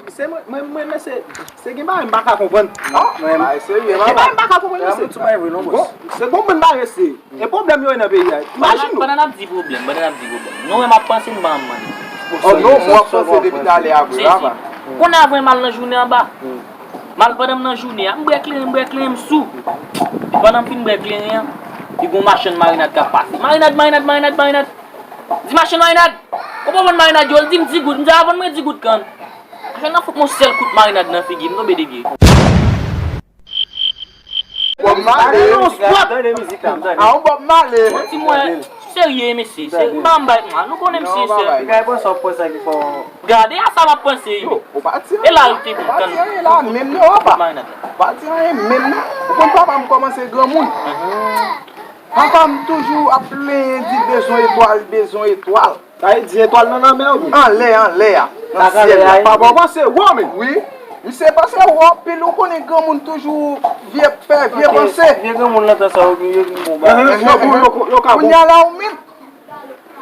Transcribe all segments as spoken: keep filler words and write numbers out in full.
Se mwen, mwen, mwen, men se, se gen bagay m pa ka konprann. Non, men bagay serye, gen bagay m pa ka konprann, mesye. Bon, se bon moun bagay serye. E pwoblèm yo ye nan peyi a. Imajine ou. Pandan n ap di pwoblèm, pandan n ap di pwoblèm. Nou wè m ap panse, m pa manman. Oh non, mwen ap panse depi talè a vre, papa. Kounye a, avè m al nan jounen anba. M al pandan m nan jounen an, m bwè kleren, m bwè kleren, m sou. E pandan m fin bwè kleren an, li gon machann marinad k ap pase. Marinad, marinad, marinad, marinad. Di machann marinad. Ou pa vann marinad yo, l di m di goud. M di a vann mwen di goud kann. Machann nan fout m yon sèl kout marinad nan figi m, tonbe de pye. Bob Marley. Tande mizik la, tande. A yon Bob Marley. Yon ti mwen serye, mesye. Se pa m bay mwen. Nou konnen m serye. Gade sa w ap panse. Yo, ou pa di anyen. E la, ou te kontan. Ou pa di anyen la, menm non, papa. Ou pa di anyen, menm non. Ou konn papa m kòmanse granmoun. Papa m toujou ap plenyen, di bezwen etwal, bezwen etwal. Sa vle di etwal nan lanmè oubyen? Anlè, anlè a. Nan syèl la. Papa w panse wo, men. Wi. Misye panse wo anpil, ou konnen granmoun toujou vye, fè vye panse. Vye granmoun nan tan sa yo, yo gen bon bagay. Kounye a la ou menm.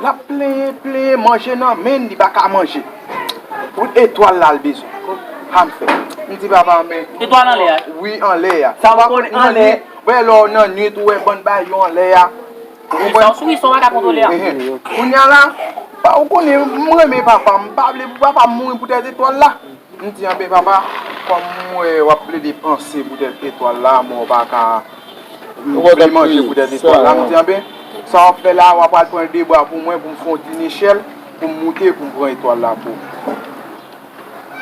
L ap plenyen, plenyen, manje nan men l, li pa ka manje. Pou etwal la l bezwen. Sa m fè? M di papa men. Etwal anlè a? Wi, anlè a. Sa w konnen anlè? Wè lè w nan nwit ou wè bann bagay yo anlè a. Ou konprann? Sa w sou sa w pa ka kontwole a. Kounye a la, pa ou konnen m renmen papa m, m pa vle pou papa m mouri poutèt etwal la. M di anben papa, kòm m wè w ap plede panse poutèt etwal la, men w pa ka vle manje poutèt etwal la. M di anben, sa w ap fè la, w ap al pran de bwa pou mwen, pou m fè yon ti nechèl, pou m moute, pou m pran etwal la pou ou.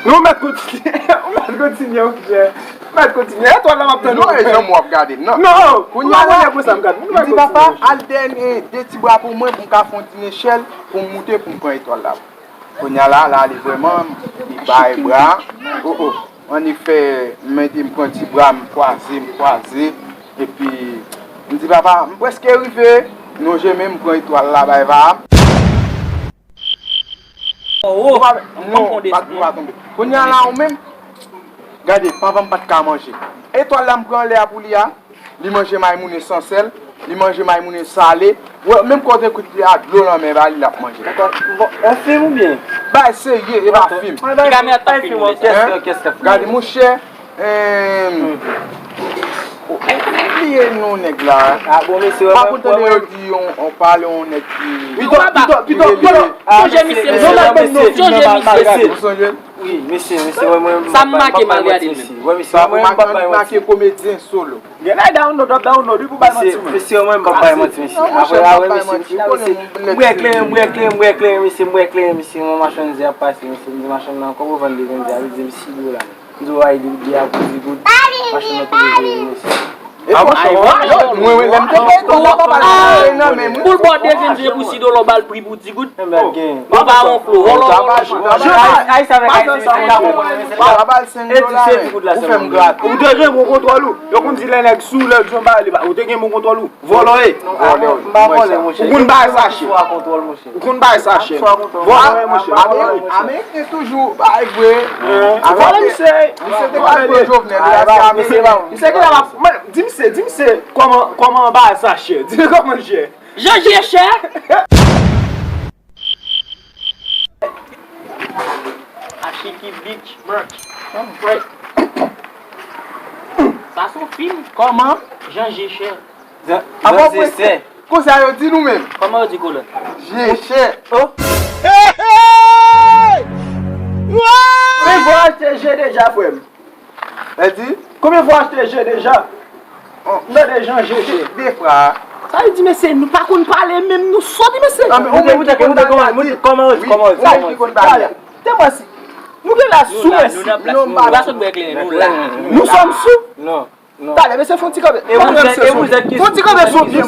Non, ou mèt kontinye, ou mèt kontinye, monchè. Ou mèt kontinye. Etwal la m ap tann ou. Non, e janm w ap gade m, non. Non, kounye a la, m di papa, al dèyè de ti bwa pou mwen, pou m ka fè yon ti nechèl, pou m moute, pou m pran etwal la. Kounye a la, la li vrèman, li bay bra. Oh, oh. Annik fè, m mete m pran ti bra, m kwaze, m kwaze. Epi, m di, papa, m prèske rive. Non, je men m pran etwal la, bay va. Oh, oh. Ou pa, non, ou pa, ou pa tonbe. Kounye a la, ou menm, gade, papa m pa t ka manje. Etwal la, m pran anlè a pou li a. Li manje maymoune san sèl, li manje maymoune sale. Wè, menm kote kout li a, dlo lanmè ba li, l ap manje. Dakò. Bon, yon fim oubyen? Bay serye, e pa fim. Li ka met ap fim ou, mesye. Gade, monchè, eh, ou bliye non nèg la. Ah, bon, mesye, pa konn tande yo di yon, on pale yon nèg ki pito, pito, pito, pito. Sonje misye, mesye. Sonje misye. Ou sonje l? Wi, mesye, mesye, wè mwen, sa m make m al gade l menm. Wè, mesye, wè mwen, m p ap bay manti. Make komedyen solo. Gen nèg download, w ap download, wi, pou bay manti, mwen. Mesye, mwen, m p ap bay manti, mesye. Apre la, wè, mesye, m bwè kleren, m bwè kleren, m bwè kleren, mesye, m bwè kleren, mesye, m wè machann zen ap pase, mesye, m di machann nan, kòman w vann li, kounye a, li di m sis dola. M di w, ay, li, li a pou di goud. Machann nan tou leve, mesye. Mwen, mwen, lè m te peye etwal la, papa, l te nan men m, wi. Pou l ba w dezyèm zen pou sis dola, w ba l pri pou di goud. Ou pa wonfle, vòlò, vòlò. Papa, l senk dola, men ou fè m grate. Ou te gen bon kontwòl ou. Yo konn di lè nèg sou, lè l di yon bagay, li pa, ou te gen bon kontwòl ou. Vòlò ye. Vòlò. M pa vòlè, monchè. Ou konn bay sa chè. Ou konn bay sa chè. Vòlò ye, monchè. Ameriken toujou bay vre. Vòlè misye. Misye te ka jwe Jovenel, li a se Ameriken. Misye ki la, di misye, di misye kòman, kòman bay sa chè. Di kòman chè. Jan je chè. Ashiki Beach Merch. Sa se yon fim. Kòman? Jan je chè. Jan, jan je chè. Konsa yo di nou menm. Kòman yo di kolòn? Je chè. Oh. Hey, hey! Konbyen fwa w achte je deja, frè m? Èdi? Konbyen fwa w achte je deja? M tande jan je je. De fwa. Sa vle di, mesye, nou pa konn pale menm, nou sòt, mesye. Ou menm ki konn bagay la. Kòman yo di, kòman yo di, kòman yo di? Ou menm ki konn bagay la. Tèlman si. Nou genlè sou, mesye. Nou pa sòt bwè kleren, nou la. Nous sommes sous? Non, non. Talè, mesye, fè yon ti kanpe. Fè yon ti kanpe sou pye m.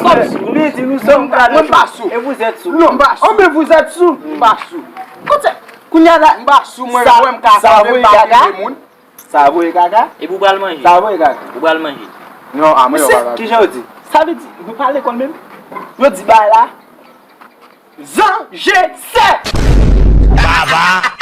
Li di, nous sommes sous. Mwen pa sou. Et vous êtes sous? Non, m pa sou. Oh, mais vous êtes sous. M pa sou. Kote? Kounye a la. M pa sou, mwen, mwen, m ka kanpe, m pa touye moun. Sa voye kaka? Epi w pral manje. Sa voye kaka. Ou pral manje. Non, a mwen yo pa kaka. Kijan yo di? Sa vle di, nou pa lekòl menm? Yo di bagay la. Jan je sè. Baba.